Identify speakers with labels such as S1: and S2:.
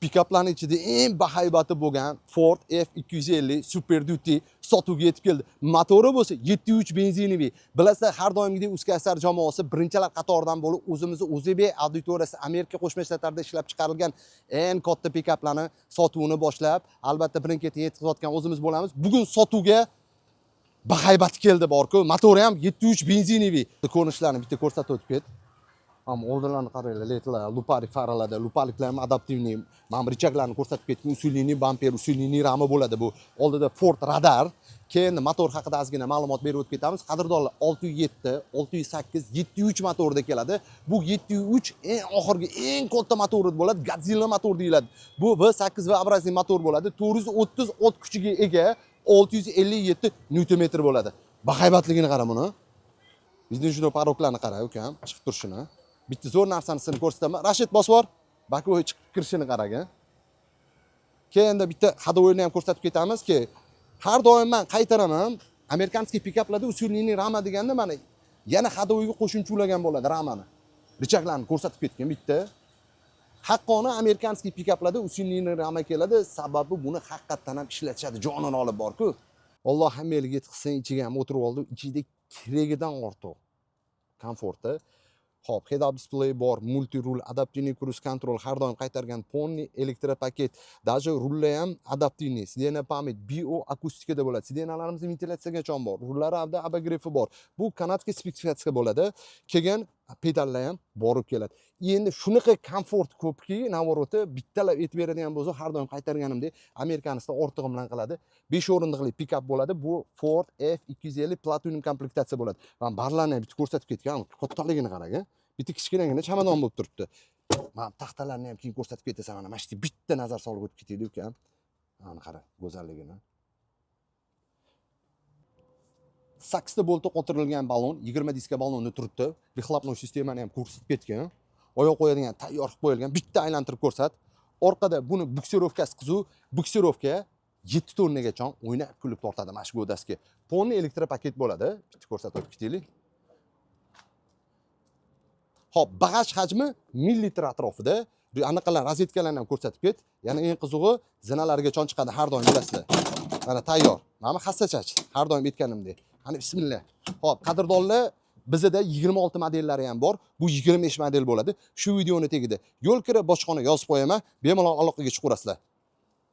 S1: Pikaplarning ichida eng bahaybati bo'lgan Ford F250 Super Duty sotuvga yetib keldi. Motori bo'lsa 7.3 benzinli. Bilasizlar, har doimgidek Uzkasar jamoasi birinchilar qatoridan bo'lib o'zimizni o'zbek auditoriyasi Amerika Qo'shma Shtatlarida ishlab chiqarilgan eng katta pikaplarni sotuvini boshlab, albatta birin-ketin yetkazayotgan o'zimiz bo'lamiz. Bugun sotuvga bahaybat keldi borku. Motori ham 7.3 benzinli. Ko'rinishlarini bitta ko'rsatib o'tib ket. Am oldinlarni qaranglar, ledlar, лупарик faralarda, лупарик lar ham адаптивный, mana bu рычаг larni ko'rsatib ketgan, усиленный bamper, усиленный rama bo'ladi bu. Oldida Ford radar. Keyin motor haqida ozgina ma'lumot berib o'tib ketamiz. Qadrdonlar, 607, 608, 703 motorida keladi. Bu 703 eng oxirgi, eng katta motori bo'ladi, Godzilla motor deyiladi. Bu V8 V-образный motor bo'ladi. 430 ot kuchiga ega, 657 Nm bo'ladi. Bahaybatligini qara buni. Bizning shuni порог larni qara, ukam, chiqib turishini. Bitta zo'r narsani ko'rsataman. Rashid, bosib bor. Боковой chiqib kirishini qaragin. Keyin endi bitta ходовой ni ham ko'rsatib ketamizki, har doim men qaytaraman, американский pikaplarda усиленный rama deganda mana yana ходовой ga qo'shimcha ulagan bo'ladi ramani. Рычаг larni ko'rsatib ketgan bitta. Haqqoni американский pikaplarda усиленный rama keladi, sababi buni haqiqatdan ham ishlatishadi, jonini olib borku. Alloh hammaga yetkazsin, ichiga ham o'tirib oldi, ichida keragidan ortiq komforti. Xo'p, head up display bor, multi rul, адаптивный круиз контроль, har doim qaytargan полный электропакет, даже rullar ham адаптивный, сиденье память, BO akustikada bo'ladi. Сиденья larimiz ventilyatsiyagacha bor, rullarida обогрев i bor. Bu канадский spetsifikatsiya bo'ladi. Keyin pedallar ham borib keladi. Endi shunaqa komfort ko'pki, наоборот, bittalab aytib beradigan bo'lsa, har doim qaytarganimdek, американец da ortig'i bilan qiladi. 5 o'rindiqli pikap bo'ladi. Bu Ford F250 Platinum komplektatsiya bo'ladi. Mana barlarni ham bitta ko'rsatib ketgan, kattaligini qarang. Bitta kichkinagina chamadon bo'lib turibdi. Mana taxtalarni ham keyin ko'rsatib ketasan, mana shu yerga bitta nazar solib o'tib ketaylik, ukam. Mana qara go'zalligini. 8 ta bolta qotirilgan balon, 20 diska balonni turibdi. Выхлопной sistemani ham ko'rsatib ketgan. Oyoq qo'yadigan tayyor qilib qo'yilgan. Bitta aylantirib ko'rsat. Orqada buni буксировка si qiziq, буксировка 7 tonnagacha o'ynab kulib tortadi mana shu go'dasiga. Полный электропакет bo'ladi. Bitta ko'rsatib o'tib ketaylik. Xo'p, bagaj hajmi 1000 litr atrofida. Anaqalar rozetkalarni ham ko'rsatib ket. Yana eng qizig'i zinalargacha chiqadi, har doim bilasizlar. Mana tayyor. Mana hassachach, har doim aytganimdek. Qani, bismillah. Xo'p, qadrdonlar, bizda 26 modellari ham bor. Bu 25 model bo'ladi. Shu videoni tagida yo'l kira bojxona yozib qo'yaman. Bemalol aloqaga chiqaverasizlar.